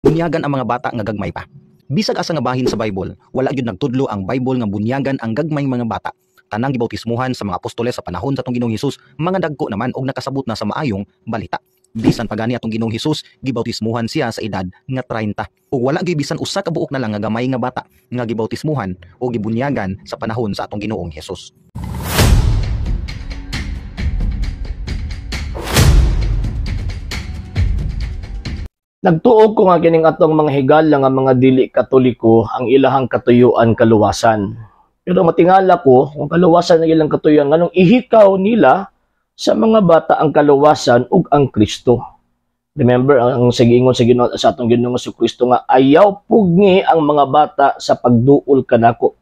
Bunyagan ang mga bata nga gagmay pa. Bisag asa nga bahin sa Bible, wala gyud nagtudlo ang Bible nga bunyagan ang gagmayng mga bata. Tanang gibautismuhan sa mga apostoles sa panahon sa atong Ginoong Hesus, mga dagko naman og nakasabot na sa maayong balita. Bisan pa gani atong Ginoong Hesus, gibautismuhan siya sa edad nga 30. Ug wala gyud bisan usa ka buok na lang nga gamay nga bata nga gibautismuhan o gibunyagan sa panahon sa atong Ginoong Hesus. Nagtuo ko nga kining atong mga higala nga mga dili Katoliko ang ilahang katuyuan kaluwasan. Pero matingala ko kung kaluwasan ang ilang katuyuan, nganong ihikaw nila sa mga bata ang kaluwasan ug ang Kristo. Remember ang sagingon sa Ginoo sa atong Ginoong Kristo nga ayaw pugni ang mga bata sa pagduol kanako.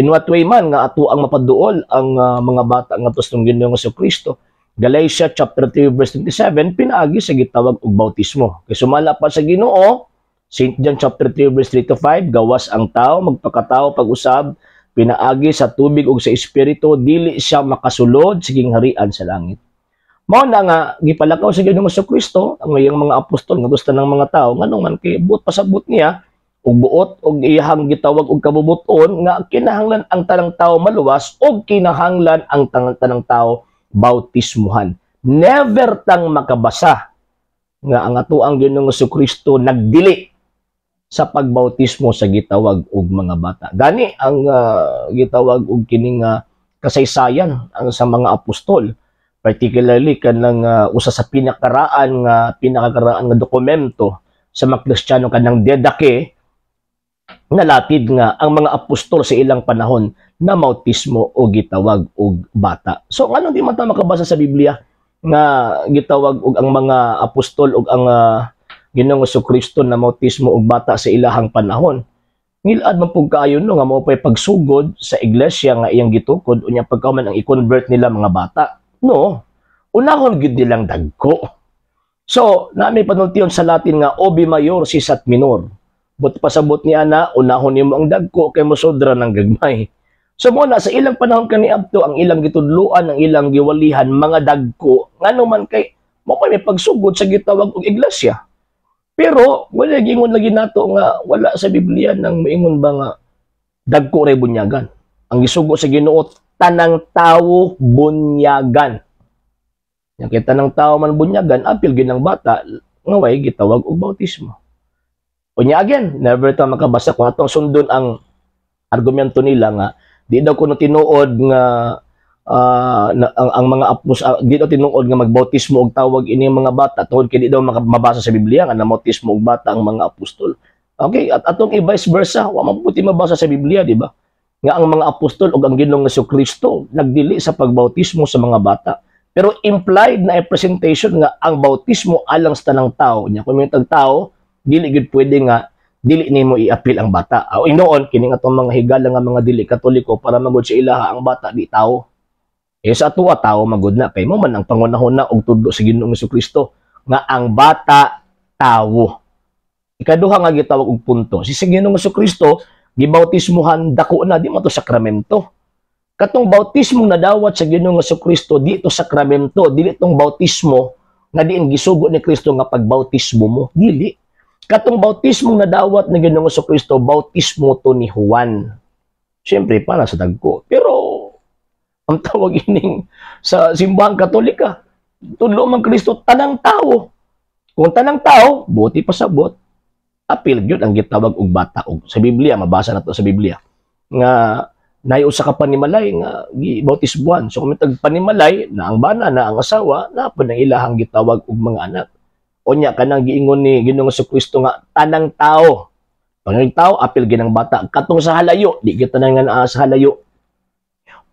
In what way man nga ato ang mapaduol ang mga bata ngadto sa Ginoong Kristo? Galatia chapter 3 verse 27, pinaagi sa gitawag og bautismo. Kay sumala pa sa Ginoo, St. John chapter 3 verse 3 to 5, gawas ang tao magpakatao pag-usab, pinaagi sa tubig ug sa espiritu, dili siya makasulod sa gingharian sa langit. Mao na nga gipalakaw sa Ginoong Kristo ang iyang mga apostol nga gusto ng mga tao, nganong man kay buot pasabot niya ug buot og iyahang gitawag og kabubuton nga kinahanglan ang tanang tao maluwas ug kinahanglan ang tanang tao bautismuhan. Never tang makabasa nga ang atoang Ginoong Kristo nagdili sa pagbautismo sa gitawag og mga bata. Gani ang gitawag og kining kasaysayan ang sa mga apostol, particularly kanang usa sa pinakakaraan nga dokumento sa mga Kristiyano, kanang Didache, nalatid nga ang mga apostol sa ilang panahon na mautismo o gitawag og bata. So ngano di man ta makabasa sa Biblia nga gitawag og ang mga apostol og ang Ginoong Kristo na mautismo og bata sa ilahang panahon? Ngilad man pug kaayo no nga mao pay pagsugod sa iglesia nga iyang gitukod, unya pagkaman ang i-convert nila mga bata. No, unahon gyud nilang dagko. So, na may panultion sa Latin nga obi mayor sisat minor. But pasabot niya na unahon nimo ang dagko kay mosodra ng gagmay. So mo na sa ilang panahon kaniadto ang ilang gitudloan, ang ilang giwalihan mga dagko, ngano man kay mo pa may pagsugod sa gitawag og iglesia. Pero wala gingon lagi nato nga wala sa Biblia nang moingon ba nga dagko ray bunyagan. Ang gisugo sa Ginoo tanang tawo bunyagan. Yang kay tanang tawo man bunyagan, apil gyud ang bata nga way gitawag og bautismo. Unya again, never ta makabasa kung atong sundon ang argumento nila nga di daw kuno tinuod nga ang mga apos, di daw tinuod nga magbautismo og tawag ini mga bata tungod kay di daw mabasa sa Biblia nga namautismo og bata ang mga apostol. Okay, at atong i-vice versa, wa man puti mabasa sa Biblia, di ba? Nga ang mga apostol og ang Ginoong Kristo nagdili sa pagbautismo sa mga bata. Pero implied na presentation nga ang bautismo alang sa tanang tao. Nya kung may tao, dili gyud pwede nga dili nimo i-appeal ang bata. O inoon kini nga atong mga higala nga mga dili Katoliko para magud sa ilaha ang bata di tao. Eh sa atuwa tao magud na kay mo man ang pangunahon na og tudlo sa Ginoong Kristo nga ang bata tawo. Ikaduha nga gitawag og punto, si Ginoong Kristo gibautismuhan dako na, di man to sakramento. Katong bautismo nadawat sa Ginoong Kristo di to sakramento, dili tong bautismo nga diin gisugo ni Kristo nga pagbautismo mo, dili. Katong bautismo nadawat ni Ginoong Kristo, bautismo to ni Juan. Siyempre para sa dagko. Pero ang tawag ining sa simbahang Katolika, tudlo man Kristo tanang tao. Kung tanang tao, buti pasabot, apil gyud ang gitawag og bata. Og sa Biblia, mabasa na to sa Biblia nga naay usa ka panimalay nga gibautismuhan. So kung may panimalay na ang bana na ang asawa, na po ang ilahang gitawag og mga anak. Unya kanang giingon ni Ginoong Kristo nga tanang tao. Pag tao apil ginang bata. Katong sa halayo, di kita na nga naa sa halayo.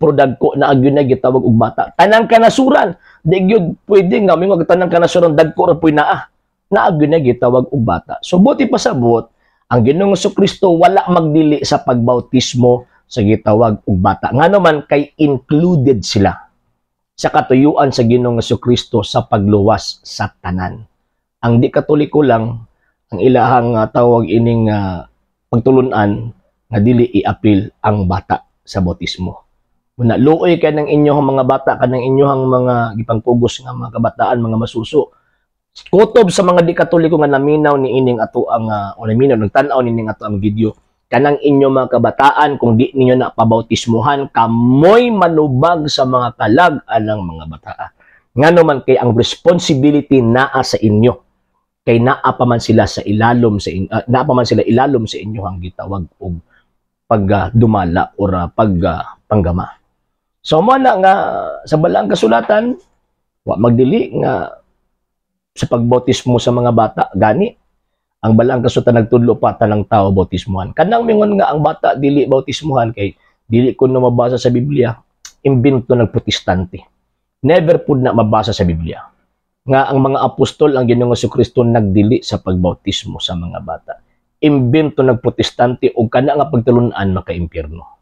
Pero dagko na agyon na gitawag og bata. Tanang kanasuran, di gyud pwede nga mingon tanang kanasuran dagko ra puy naa. Naagyon na gitawag og bata. So buti pasabot, ang Ginoong Kristo wala magdili sa pagbautismo sa gitawag og bata. Ngano man kay included sila sa katuyuan sa Ginoong Kristo sa pagluwas sa tanan. Ang di Katoliko lang ang ilahang tawag ining pagtulunan nga dili iapil ang bata sa bautismo. Muna luoy kay ng inyong mga bata, kanang inyong mga gipangpugos nga mga kabataan, mga masuso. Kutob sa mga di Katoliko nga naminaw ni ining ato ang o naminaw, nagtan-aw nining ato ang video, kanang inyo mga kabataan, kung di ninyo na pabautismuhan, kamoy manubag sa mga kalag anang mga bataa. Ngano man kay ang responsibility naa sa inyo, kay naa pa man sila sa ilalom sa in, naa pa man sila ilalom sa inyo ang gitawag og pagdumala or pag panggama. So mo na nga sa Balaang Kasulatan wa magdili nga sa pagbautismo sa mga bata. Gani ang Balaang Kasulatan nagtudlo pa tanang tao bautismuhan. Kanang mingon nga ang bata dili bautismuhan kay dili ko na mabasa sa Biblia, imbento ng Protestante. Never pud na mabasa sa Biblia nga ang mga apostol, ang Ginoong Kristo, nagdili sa pagbautismo sa mga bata. Imbento ng Protestante ug kana nga pagtulunan maka-impyerno.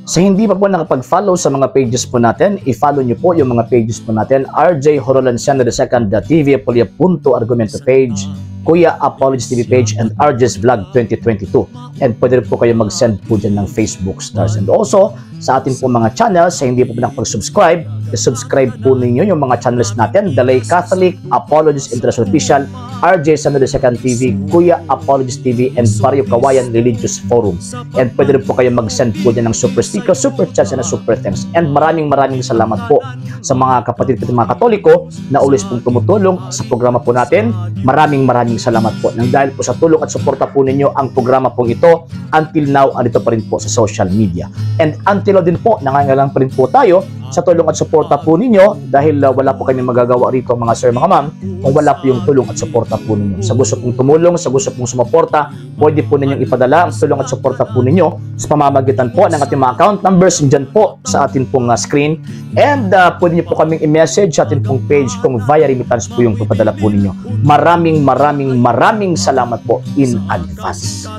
Sa hindi pa po nakapag-follow sa mga pages po natin, i-follow nyo po yung mga pages po natin: RJ Horolanciano II, TV Apolia Punto Argumento page, Kuya Apologies TV page, and RJ's Vlog 2022. And pwede rin po kayo mag-send po dyan ng Facebook stars. And also, sa atin po mga channels, sa hindi po nakapag-subscribe, i-subscribe po ninyo yung mga channels natin: Dalay Catholic, Apologies International Official, RJ Sano II TV, Kuya Apologies TV, and Barrio Kawayan Religious Forum. And pwede rin po kayo mag-send po dyan ng super sticker, super chats, and super thanks. And maraming maraming salamat po sa mga kapatid ko, mga Katoliko na always pong tumutulong sa programa po natin. Maraming maraming salamat po. Nang dahil po sa tulong at suporta po ninyo, ang programa pong ito until now andito pa rin po sa social media. And until now din po, nangangailangan pa rin po tayo sa tulong at suporta po ninyo dahil wala po kami magagawa rito, mga sir, mga ma'am, kung wala po yung tulong at suporta po ninyo. Sa gusto pong tumulong, sa gusto pong sumuporta, pwede po ninyong ipadala ang tulong at suporta po ninyo sa pamamagitan po ng ating mga account numbers dyan po sa atin pong screen. And pwede niyo po kaming i-message sa atin pong page kung via remittance po yung papadala po ninyo. Maraming maraming maraming salamat po in advance.